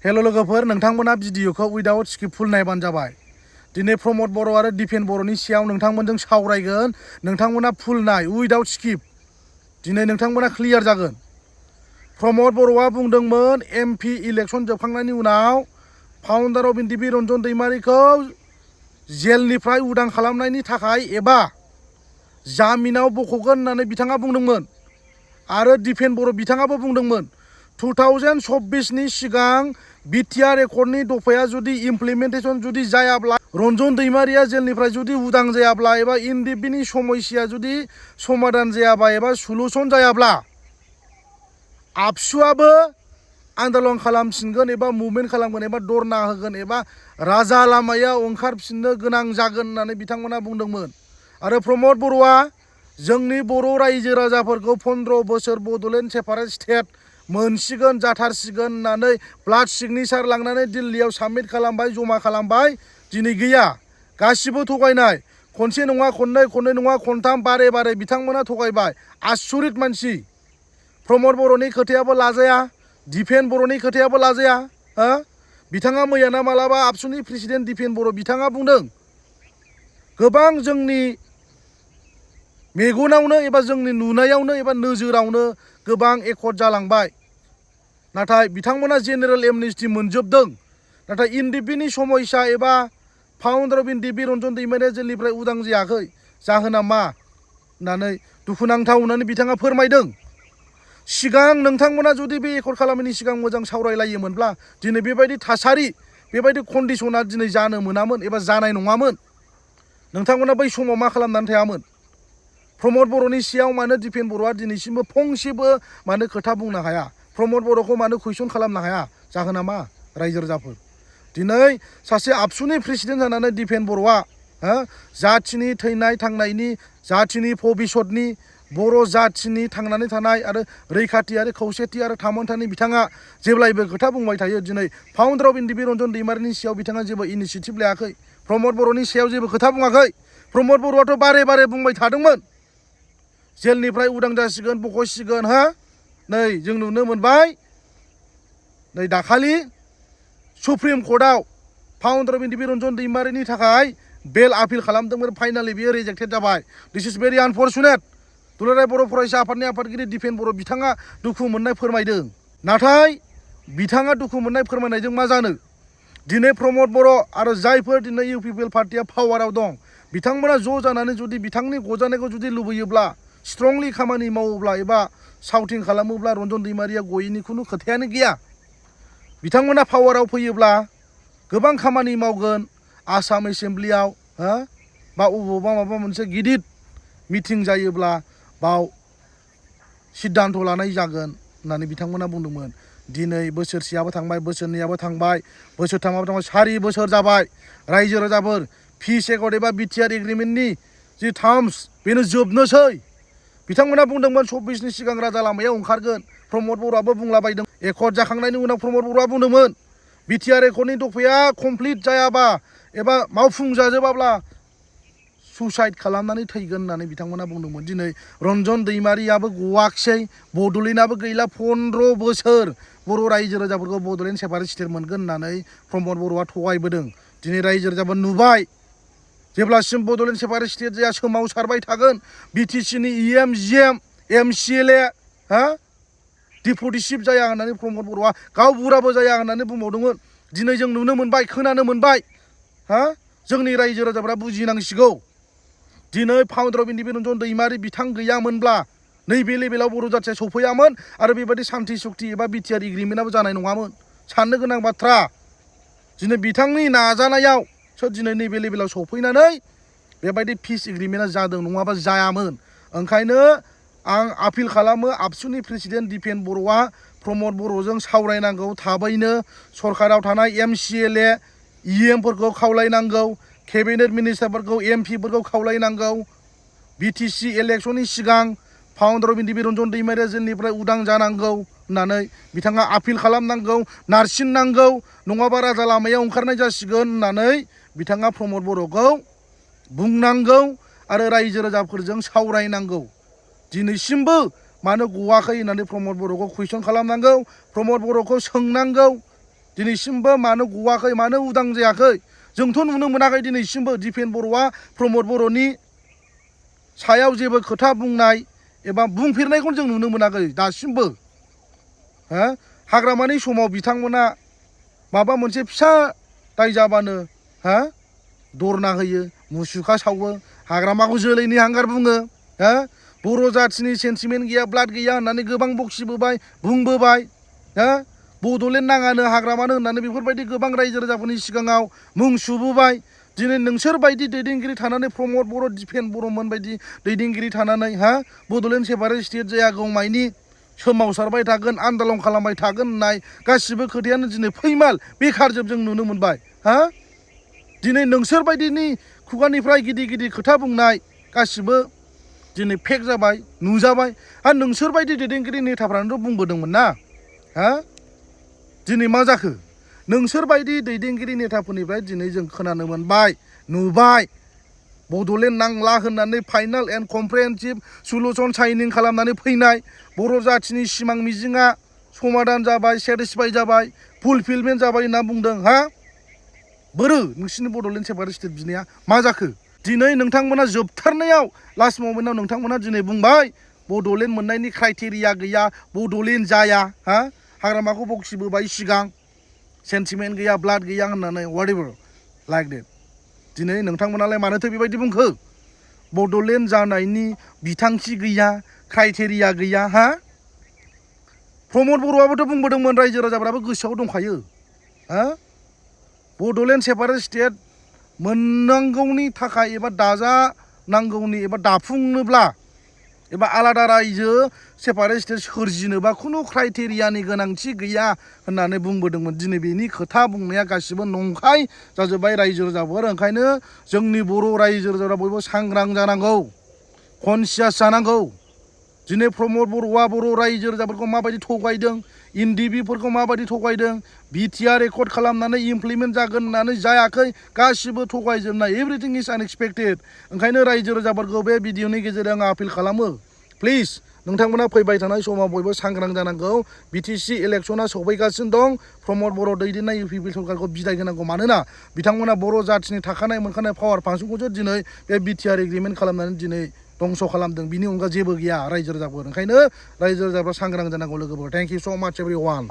Hello लोगोफोर नोंथांमोना भिडिअखौ उइदाउट स्क्रिप्ट फुल नायबानो जाबाय। दिनै प्रमद बर' आरो दिपेन बर'नि सायाव नोंथांमोनजों सावरायगोन। नोंथांमोना फुल नाय उइदाउट स्क्रिप्ट। दिनै नोंथांमोना क्लियार जागोन। प्रमद बर'आ बुंदोंमोन एमपि इलेक्शन जोबखांनायनि उनाव फाउन्डार अफ एनडिपि रन्जन दैमारिखौ जेलनिफ्राय उदां खालामनायनि थाखाय एबा जामिनाव बख'गोन होननानै बिथाङा बुंदोंमोन। आरो दिपेन बर' बिथाङाबो बुंदोंमोन 2024 सिगां बिटिआर एकर्डनि दफाया जुदि इमप्लिमेन्टेसन जुदि जायाब्ला रन्जन दैमारिया जेलनिफ्राय जुदि उदां जायाब्ला एबा एनडिपिनि समस्या जुदि समाधान जायाबा एबा सलुसन जायाब्ला आबसुआबो आन्दोलन खालामफिनगोन एबा मुभमेन्ट खालामगोन एबा धरना होगोन एबा राजा लामायाव ओंखारफिननो गोनां जागोन होननानै बिथांमोना बुंदोंमोन। आरो प्रमद बर'आ जोंनि बर' रायजो राजाफोरखौ 15 बोसोर बड'लेण्ड सेपारेट स्टेट मोनसिगोन जाथारसिगोन होननानै ब्लाड सिगनेचार लांनानै दिल्लीयाव साबमिट खालामबाय, जमा खालामबाय। दिनै गैया, गासिबो थगायनाय। खनसे नङा खननै, खननै नङा खनथाम, बारे बारे बिथांमोना थगायबाय। आसुरित मानसि। प्रमद बर'नि खोथायाबो लाजाया, दिपेन बर'नि खोथायाबो लाजाया। बिथाङा मैयाना मालाबा आबसुनि प्रेसिडेन्ट दिपेन बर' बिथाङा बुंदों गोबां जोंनि मेगनावनो एबा जोंनि नुनायावनो एबा नोजोरावनो गोबां एकर्ड जालांबाय। नाथाय बिथांमोना जेनेरेल एमनेस्टि मोनजोबदों। नाथाय एनडिपिनि समस्या एबा फाउन्डार अफ एनडिपि रन्जन दैमारिया जेलनिफ्राय उदां जायाखै। जाहोना मा होननानै दुखुनांथाव होननानै बिथाङा फोरमायदों। सिगां नोंथांमोना जुदि बे एकर्ड खालामैनि सिगां मोजां सावरायलायोमोनब्ला दिनै बेबायदि थासारि, बेबायदि कन्डिसना दिनै जानो मोनामोन एबा जानाय नङामोन। नोंथांमोना बै समाव मा खालामनानै थायामोन? प्रमद बर'नि सायाव मानो दिपेन बर'आ दिनैसिमबो फंसेबो मानो खोथा बुंनो हाया? प्रमद बर'खौ मानो कुइसन खालामनो हाया? जाहोना मा रायजो राजाफोर? दिनै सासे आबसुनि प्रेसिडेन्ट जानानै दिपेन बर'आ जाथिनि थैनाय थांनायनि, जाथिनि भबिसतनि, बर' जाथिनि थांनानै थानाय आरो रैखाथि आरो खौसेथि आरो थामोनथानि बिथाङा जेब्लायबो खोथा बुंबाय थायो। दिनै फाउन्डार अफ एनडिपि रन्जन दैमारिनि सायाव बिथाङा जेबो इनिसियेटिभ लायाखै। प्रमद बर'नि सायाव जेबो खोथा बुङाखै। प्रमद बर'आथ' बारे बारे बुंबाय थादोंमोन जेलनिफ्राय उदां जासिगोन, बख'सिगोन। नै जों नुनो मोनबाय, नै दाखालि सुप्रिम कर्टआव फाउन्डार अफ एनडिपि रन्जन दैमारिनि थाखाय बेल आपिल खालामदोंमोन। फाइनालि बियो रिजेक्टेड जाबाय। दिस इज भेरि आनफर्चुनेट। दुलाराय बर' फरायसा आफादनि आफादगिरि दिपेन बर' बिथाङा दुखु मोननाय फोरमायदों। नाथाय बिथाङा दुखु मोननाय फोरमायनायजों मा जानो? दिनै प्रमद बर' आरो जायफोर दिनै इउपिपिएल पार्टिया पावाराव दं बिथांमोना ज' जानानै जुदि बिथांनि गजानायखौ जुदि लुबैयोब्ला, स्ट्रंलि खामानि मावोब्ला एबा साउटिं खालामोब्ला रन्जन दैमारिया गयैनि खुनु खोथायानो गैया। बिथांमोना पावाराव फैयोब्ला गोबां खामानि मावगोन। आसाम एसेम्ब्लियाव बा अबावबा माबा मोनसे गिदिर मिटिं जायोब्ला बाव सिद्धान्त लानाय जागोन होननानै बिथांमोना बुंदोंमोन। दिनै बोसोरसेयाबो थांबाय, बोसोरनैयाबो थांबाय, बोसोरथामाबो थांबाय, 4 बोसोर जाबाय। रायजो राजाफोर पिस एकर्ड एबा बिटिआर एग्रिमेन्टनि जि टार्म्स बेनो जोबनोसै। बिथांमोना बुंदोंमोन 24नि सिगां राजा लामायाव ओंखारगोन। प्रमद बर'आबो बुंलाबायदों। एकर्ड जाखांनायनि उनाव प्रमद बर'आ बुंदोंमोन बिटिआर एकर्डनि दफाया कमप्लिट जायाबा एबा मावफुंजाजोबाब्ला सुसाइड खालामनानै थैगोन होननानै बिथांमोना बुंदोंमोन। दिनै रन्जन दैमारियाबो गवाखिसै, बड'लेण्डआबो गैला। 15 बोसोर बर' रायजो राजाफोरखौ बड'लेण्ड सेपारेट स्टेट मोनगोन होननानै प्रमद बर'आ थगायबोदों। दिनै रायजो राजाफोर नुबाय, जेब्लासिम बड'लेण्ड सेपारेट स्टेट जाया सोमावसारबाय थागोन। बिटिसिनि इएम, जिएम, एमसिएलए डिपुटिसिप जाया होननानै प्रमद बर'आ गावबुराबो जाया होननानै बुंबावदोंमोन। दिनै जों नुनो मोनबाय, खोनानो मोनबाय। जोंनि रायजो राजाफ्रा बुजिनांसिगौ। दिनै फाउन्डार अफ एनडिपि रन्जन दैमारि बिथां गैयामोनब्ला नैबे लेभेलाव बर' जाथिया सफैयामोन आरो बेबायदि सान्थि सुक्ति एबा बिटिआर एग्रिमेन्टआबो जानाय नङामोन। साननो गोनां बाथ्रा। दिनै बिथांनि नाजानायावसो दिनै नैबे लेभेलाव सफैनानै बेबायदि पिस एग्रिमेन्टआ जादों, नङाबा जायामोन। ओंखायनो आं आपिल खालामो आबसुनि प्रेसिडेन्ट दिपेन बर'आ प्रमद बर'जों सावरायनांगौ। थाबैनो सरकाराव थानाय एमसिएलए, इएमफोरखौ खावलायनांगौ। केबिनेट मिनिस्टारफोरखौ, एमपिफोरखौ खावलायनांगौ। बिटिसि इलेक्सननि सिगां फाउन्डार अफ एनडिपि रन्जन दैमारिया जेलनिफ्राय उदां जानांगौ होननानै बिथाङा आपिल खालामनांगौ, नारसिननांगौ। नङाबा राजा लामायाव ओंखारनाय जासिगोन होननानै बिथाङा प्रमद बर'खौ बुंनांगौ आरो रायजो राजाफोरजों सावरायनांगौ। दिनैसिमबो मानो गवाखै होननानै प्रमद बर'खौ कुइसन खालामनांगौ। प्रमद बर'खौ सोंनांगौ। दिनैसिमबो मानो गवाखै मानो उदां जायाखै जोंथ' नुनो मोनाखै दिनैसिमबो दिपेन बर'आ प्रमद बर'नि सायाव जेबो खोथा बुंनाय एबा बुंफेरनायखौ जों नुनो मोनाखै दासिमबो हा हाग्रामानि समाव बिथांमोना माबा मोनसे फिसा दाय जाबानो हा दरना होयो मुसुखा सावो हाग्रामाखौ जोलैनि हांगार बुङो हा बर' जाथिनि सेन्टिमेन्ट गैया ब्लाड गैया होननानै गोबां बखिबोबाय बुंबोबाय हा बड'लेण्ड नाङानो हाग्रामानो होननानै बेफोरबायदि गोबां रायजो राजाफोरनि सिगाङाव मुं सुबोबाय दिनै नोंसोर बायदि दैदेनगिरि थानानै प्रमद बर' दिपेन बर'मोन बायदि दैदेनगिरि थानानै हा बड'लेण्ड सेपारेट स्टेट जायागौमानि सोमावसारबाय थागोन आन्दलन खालामबाय थागोन होननाय गासिबो खोथायानो दिनै फैमाल बेखारजोब जों नुनो मोनबाय हा दिनै नोंसोर बायदिनि खुगानिफ्राय गिदिर गिदिर खोथा बुंनाय गासिबो दिनै फेक जाबाय नुजाबाय आरो नोंसोर बायदि दैदेनगिरि नेताफ्रानोथ' बुंबोदोंमोन ना हा दिनै मा जाखो नोंसोर बायदि दैदेनगिरि नेताफोरनिफ्राय दिनै जों खोनानो मोनबाय नुबाय बड'लेण्ड नांला होननानै final and comprehensive solution shining खालामनानै फैनाय बर' जाथिनि सिमां मिजिङा समाधान जाबाय सेटिसफाइ जाबाय फुलफिलमेन्ट जाबाय होनना बुंदों हा बोरो नोंसिनि बड'लेण्ड सेपारेट स्टेट बिनाया मा जाखो दिनै नोंथांमोना जोबथारनायाव लास्ट ममेन्टआव नोंथांमोना दिनै बुंबाय बड'लेण्ड मोननायनि क्राइटेरिया गैया बड'लेण्ड जाया हा हाग्रामाखौ बखिबोबाय सिगां सेन्टिमेन्ट गैया ब्लाड गैया होननानै वाटेभार लाइक देट दिनै नोंथांमोनालाय मानोथो बेबायदि बुंखो बड'लेण्ड जानायनि बिथांखि गैया क्राइटेरिया गैया हा प्रमद बर'आबोथ' बुंबोदोंमोन रायजो राजाफ्राबो गोसोआव दंखायो हा बड'लेण्ड सेपारेट स्टेट मोननांगौनि थाखाय एबा दाजानांगौनि एबा दाफुंनोब्ला एबा आलादा रायजो सेपारेट स्टेट सोरजिनोबा खुनु क्राइटेरियानि गोनांथि गैया होननानै बुंबोदोंमोन दिनै बेनि खोथा बुंनाया गासिबो नंखाय जाजोब्बाय रायजो राजाफोर ओंखायनो जोंनि बर' रायजो राजाफ्रा बयबो सांग्रां जानांगौ कनसियास जानांगौ दिनै प्रमद बर'आ बर' रायजो राजाफोरखौ माबायदि थगायदों एनडिबिफोरखौ माबायदि थगायदों बिटिआर रेकर्ड खालामनानै इमप्लिमेन्ट जागोन होननानै जायाखै गासिबो थगायजोबनाय एभरिथिं इज आनएक्सपेक्टेड ओंखायनो रायजो राजाफोरखौ बे भिडिअनि गेजेरजों आं आपिल खालामो प्लिज नोंथांमोना फैबाय थानाय समाव बयबो सांग्रां जानांगौ बिटिसि इलेक्सना सफैगासिनो दं प्रमद बर' दैदेननाय इउपिपि सरकारखौ बिदाय होनांगौ मानोना बिथांमोना बर' जाथिनि थाखानाय मोनखानाय पावार फांसनखौसो दिनै बे बिटिआर एग्रिमेन्ट खालामनानै दिनै दंस' खालामदों बिनि अनगा जेबो गैया रायजो राजाफोर ओंखायनो रायजो राजाफ्रा सांग्रां जानांगौ लोगोफोर थेंक इउ स' माच एभरिवान